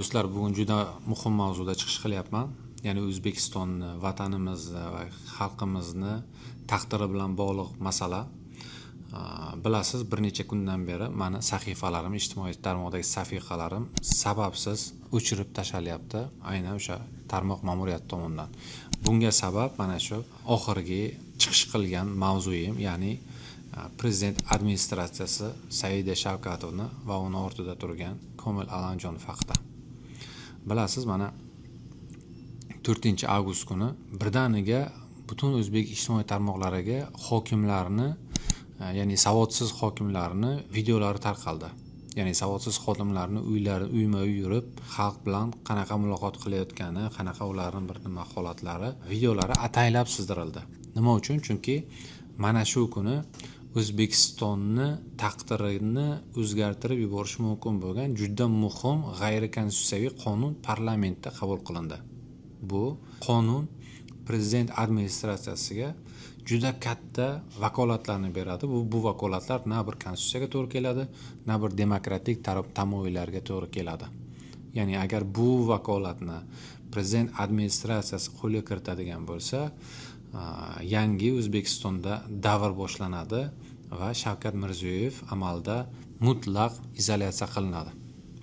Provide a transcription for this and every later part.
Do'stlar, bugun juda muhim mavzuda chiqish qilyapman. Ya'ni O'zbekistonni, vatanimizni va xalqimizni taqdiri bilan bog'liq masala. Bilasiz, bir necha kundan beri mani sahifalarim, ijtimoiy tarmoqdagi sahifalarim sababsiz o'chirib tashlalyapti, aynan o'sha tarmoq ma'muriyati tomonidan. Bunga sabab mana shu oxirgi chiqish qilgan mavzuyim, ya'ni prezident administratsiyasi Saida Shavkatovni va uni ortida turgan Komil Allamjonov haqida. Bilasiz, mana 4 avgust kuni birdaniga butun o'zbek ijtimoiy tarmoqlariga hokimlarni, ya'ni savodsiz hokimlarni videolari tarqaldi. Ya'ni savodsiz xodimlarni uylari uyma uy yurib, xalq bilan qanaqa muloqot qilayotgani, qanaqa ularni bir nima holatlari, videolari ataylab sizdirildi. Nima uchun? Chunki mana shu kuni O'zbekistonni taqdirini o'zgartirib yuborishi mumkin bo'lgan juda muhim g'ayrikonstitutsiyaviy qonun parlamentda qabul qilindi. Bu qonun prezident administratsiyasiga juda katta vakolatlarni beradi. Bu vakolatlar na bir konstitutsiyaga to'g'ri keladi, na bir demokratik tamoyillarga to'g'ri keladi. Ya'ni agar bu vakolatni prezident administratsiyasi qo'lga kiritadigan bo'lsa, yangi O'zbekistonda davr boshlanadi va Shavkat Mirziyoyev amalda mutlaq izolyatsiya qilinadi.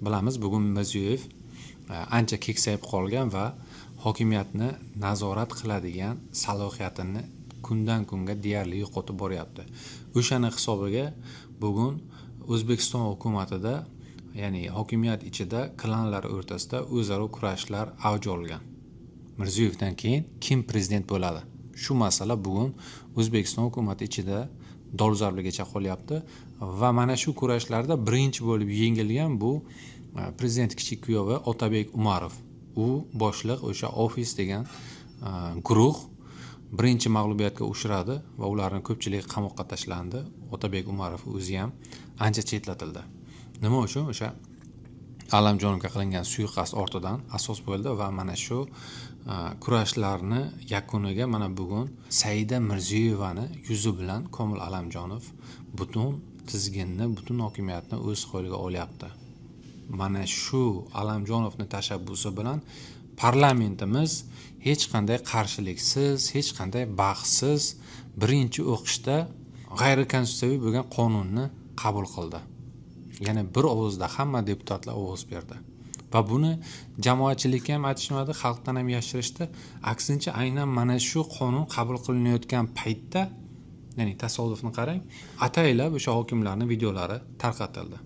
Bilamiz, bugun Mirziyoyev ancha keksayib qolgan va hokimiyatni nazorat qiladigan salohiyatini kundan kunga deyarli yo'qotib boryapti. O'shani hisobiga bugun O'zbekiston hukumatida, ya'ni hokimiyat ichida klanlar o'rtasida o'zaro kurashlar avj olgan. Mirziyoyevdan keyin kim prezident bo'ladi, shu masala bugun O'zbekiston hukumati ichida dolzarbligicha qolyapti va mana shu kurashlarda birinchi bo'lib yengilgan bu prezident kichik kuyovi Otabek Umarov. U boshliq o'sha ofis degan guruh birinchi mag'lubiyatga uchradi va ularni ko'pchiligi qamoqqa tashlandi. Otabek Umarov o'zi ham ancha chetlatildi. Nima uchun? O'sha Allamjonovga qilingan suiqasd ortidan asos bo'ldi va mana shu kurashlarni yakuniga mana bugun Saida Mirziyoyevani yuzi bilan Komil Allamjonov butun tizginni, butun hokimiyatni o'z qo'liga olyapti. Mana shu Allamjonovni tashabbusi bilan parlamentimiz hech qanday qarshiliksiz, hech qanday bahssiz birinchi o'qishda g'ayrikonstitutsiyaviy bo'lgan qonunni qabul qildi. Ya'ni bir ovozda hamma deputatlar ovoz berdi va buni jamoatchilikka ham aytishmadi, xalqdan ham yashirishdi. Aksincha, aynan mana shu qonun qabul qilinayotgan paytda, ya'ni tasodifni qarang, ataylab o'sha hokimlarni videolari tarqatildi.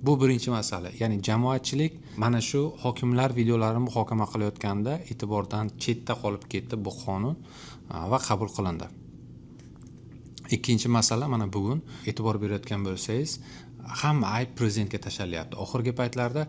Bu birinchi masala. Ya'ni jamoatchilik mana shu hokimlar videolarini muhokama qilayotganda e'tibordan chetda qolib ketdi bu qonun va qabul qilindi. Ikkinchi masala, mana bugun e'tibor berayotgan bo'lsangiz, hamma ayb prezidentga tashlanyapti. Oxirgi paytlarda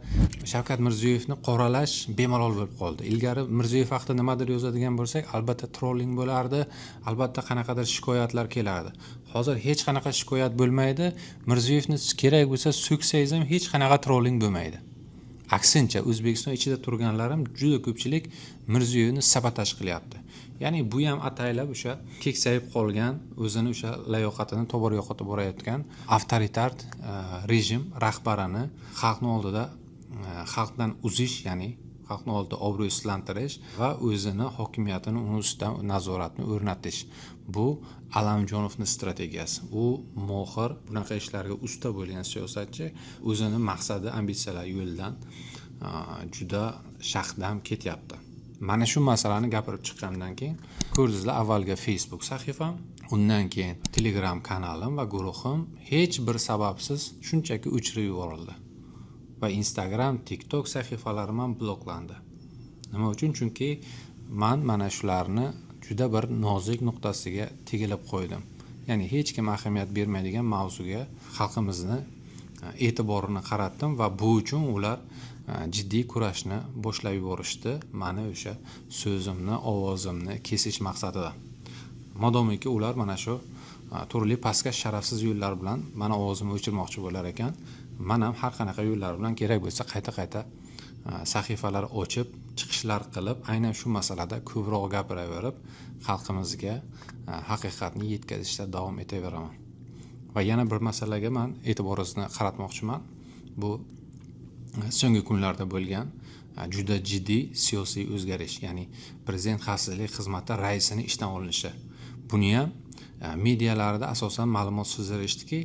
Shavkat Mirziyoyevni qoralash bemalol bo'lib qoldi. Ilgari Mirziyoyev haqida nimadir yozadigan bo'lsak, albatta trolling bo'lardi, albatta qanaqadir shikoyatlar kelardi. Hozir hech qanaqa shikoyat bo'lmaydi. Mirziyoyevni kerak bo'lsa so'ksangiz ham, hech qanaqa trolling bo'lmaydi. Aksincha, O'zbekiston ichida turganlar ham, juda ko'pchilik Mirziyoyevni sabotaj qilyapti. Ya'ni bu ham ataylab o'sha keksayib qolgan, o'zini o'sha layoqatini tobora yo'qotib borayotgan avtoritar rejim rahbarini xalqni oldida xalqdan uzish, ya'ni xalqni oldida obro'sizlantirish va o'zini hokimiyatini, uni ustidan nazoratni o'rnatish. Bu Allamjonovni strategiyasi. U mohir, bunaqa ishlarga usta bo'lgan siyosatchi. O'zini maqsadi, ambitsiyalari yo'lidan juda shahdam ketyapti. Mana shu masalani gapirib chiqqandan keyin ko'rdingizlar, avvalgi Facebook sahifam, undan keyin Telegram kanalim va guruhim hech bir sababsiz shunchaki o'chirib yuborildi va Instagram, TikTok sahifalarim ham bloklandi. Nima uchun? Chunki man mana shularni juda bir nozik nuqtasiga tegilib qo'ydim. Ya'ni hech kim ahamiyat bermaydigan mavzuga xalqimizni e'tiborini qaratdim va bu uchun ular jiddiy kurashni boshlab yuborishdi, mani o'sha so'zimni, ovozimni kesish maqsadida. Modomiki ular mana shu turli pastkash, sharafsiz yo'llar bilan mani ovozimni o'chirmoqchi bo'lar ekan, man ham har qanaqa yo'llar bilan, kerak bo'lsa qayta qayta sahifalar ochib, chiqishlar qilib, aynan shu masalada ko'proq gapiraverib, xalqimizga haqiqatni yetkazishda davom etaveraman. Va yana bir masalaga man e'tiboringizni qaratmoqchiman. Bu so'nggi kunlarda bo'lgan juda jiddiy siyosiy o'zgarish, ya'ni prezident xavfsizlik xizmati raisini ishdan olinishi. Buni ham medialarda asosan ma'lumot sizdirishdiki,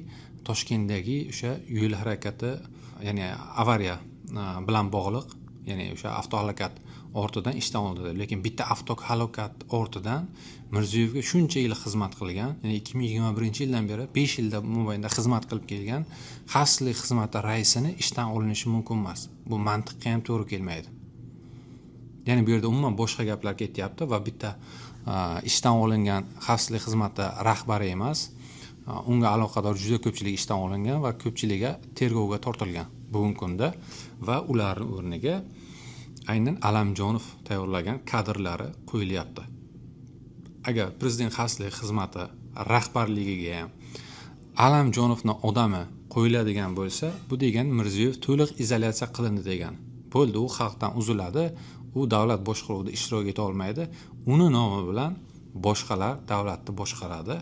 Toshkentdagi o'sha yo'l harakati, ya'ni avariya bilan bog'liq, ya'ni o'sha avtohalokat ortidan ishdan olindi. Lekin bitta avtohalokat ortidan Mirziyoyevga shuncha yil xizmat qilgan, ya'ni 2021-yildan beri 5 yilda mobaynida xizmat qilib kelgan xavfsizlik xizmati raisini ishdan olinishi mumkin emas. Bu mantiqqa ham to'g'ri kelmaydi. Ya'ni bu yerda umuman boshqa gaplar ketyapti va bitta ishdan olingan xavfsizlik xizmati rahbari emas, unga aloqador juda ko'pchilik ishdan olingan va ko'pchiligi tergovga tortilgan bugungi kunda va ularning o'rniga aynan Alamjonov tayyorlagan kadrlari qo'yilyapti. Agar prezident xavfsizlik xizmati rahbarligiga ham Alamjonovni odami qo'yiladigan bo'lsa, bu degani Mirziyoyev to'liq izolyatsiya qilindi degani. Bo'ldi, u xalqdan uziladi, u davlat boshqaruvida ishtirok eta olmaydi. Uni nomi bilan boshqalar davlatni boshqaradi,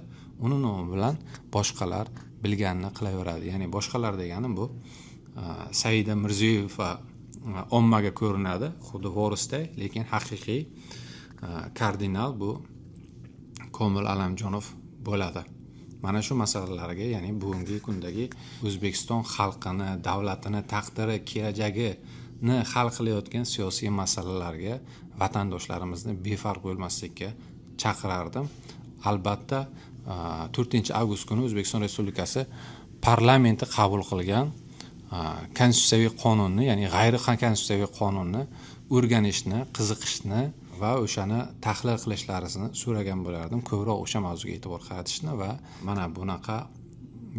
uni nomi bilan boshqalar bilganini qilaveradi. Ya'ni boshqalar degani bu Saida Mirziyoyeva ommaga ko'rinadi xuddi vorisday, lekin haqiqiy kardinal bu Komil Alamjonov bo'ladi. Mana shu masalalarga, ya'ni bugungi kundagi O'zbekiston xalqini, davlatini taqdiri, kelajagini hal qilayotgan siyosiy masalalarga vatandoshlarimizni befarq bo'lmaslikka chaqirardim. Albatta, 4 avgust kuni O'zbekiston Respublikasi parlamenti qabul qilgan konstitutsiyaviy qonunni, ya'ni g'ayri konstitutsiyaviy qonunni o'rganishni, qiziqishni va o'shani tahlil qilishlarini so'ragan bo'lardim. Ko'proq o'sha mavzuga e'tibor qaratishni va mana bunaqa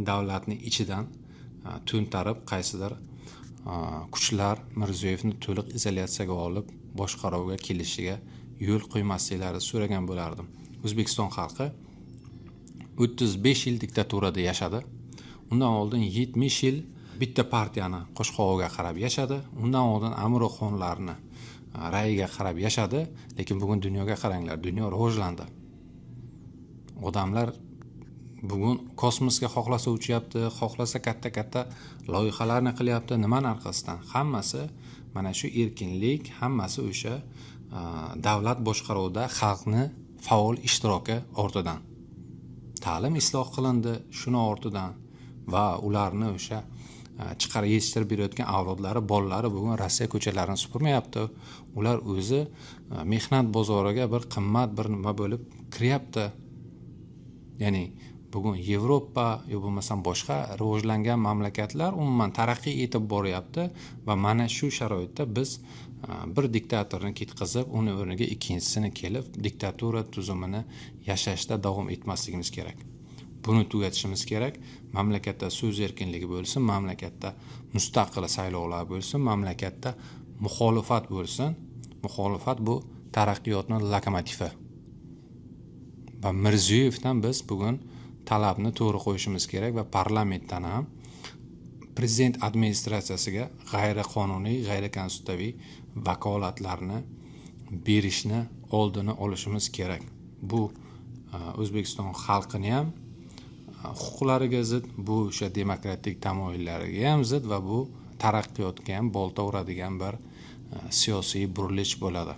davlatni ichidan to'ntarib qaysidir kuchlar Mirziyoyevni to'liq izolyatsiyaga olib boshqaruvga kelishiga yo'l qo'ymasliklarini so'ragan bo'lardim. O'zbekiston xalqi 35 yil diktaturada yashadi. Undan oldin 70 yil bitta partiyani qo'shqog'iga qarab yashadi. Undan oldin amiru xonlarni ra'yiga qarab yashadi. Lekin bugun dunyoga qaranglar, dunyo rivojlandi. Odamlar bugun kosmosga xohlasa uchyapti, xohlasa katta katta loyihalarni qilyapti. Nimani orqasidan? Hammasi mana shu erkinlik, hammasi o'sha davlat boshqaruvida xalqni faol ishtiroki ortidan. Ta'lim isloh qilindi shuni ortidan va ularni o'sha chiqarib yetishtirib berayotgan avlodlari, bolalari bugun Rossiya ko'chalarini supurmayapti. Ular o'zi mehnat bozoriga bir qimmat bir nima bo'lib kiryapti. Ya'ni bugun Yevropa yo bo'lmasam boshqa rivojlangan mamlakatlar umuman taraqqiy etib boryapti va mana shu sharoitda biz bir diktatorni ketqazib, uni o'rniga ikkinchisini kelib diktatura tuzumini yashashda davom etmasligimiz kerak. Buni tugatishimiz kerak. Mamlakatda so'z erkinligi bo'lsin, mamlakatda mustaqil saylovlar bo'lsin, mamlakatda muxolifat bo'lsin. Muxolifat bu taraqqiyotni lokomotivi va Mirziyoyevdan biz bugun talabni to'g'ri qo'yishimiz kerak va parlamentdan ham prezident administratsiyasiga g'ayriqonuniy, g'ayrikonstitutsiyaviy vakolatlarni berishni oldini olishimiz kerak. Bu O'zbekiston xalqini ham huquqlariga zid, bu o'sha demokratik tamoyillariga ham zid va bu taraqqiyotga ham bolta uradigan bir siyosiy burilish bo'ladi.